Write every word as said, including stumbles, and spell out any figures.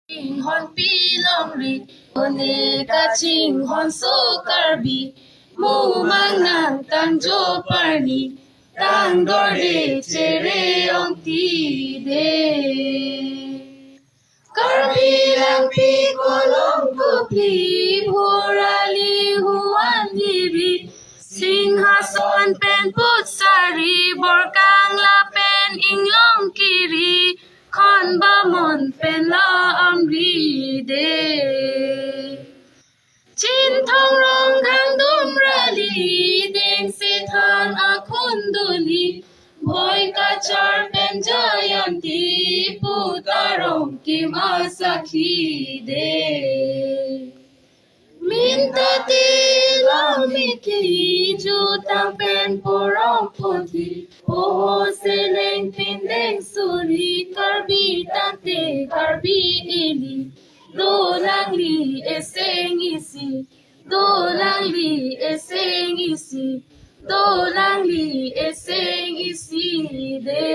Chinghonpi longri, one kachinghonso Karbi, mumang nangtangjo parni, tangdorde chere ongtide. Karbi Langpi Kolom Kopli, Bhurali Huan Giri, Singhason pen Putsari, Borkang lapen Inglong Kiri, Khon Bamon pen la Amri de. Chinthong Ronghang Dumrali, Dengse Than Akhunduli, Bhoi Kachar pen Jayanti, Puta Rongkim asakhi de. Minta te longmiki, jutang pen porong puthi, poho seleng pindeng suri, Karbi tangte Karbi ili, dolang li eseng isi, dolang li eseng isi, dolang li eseng isi de.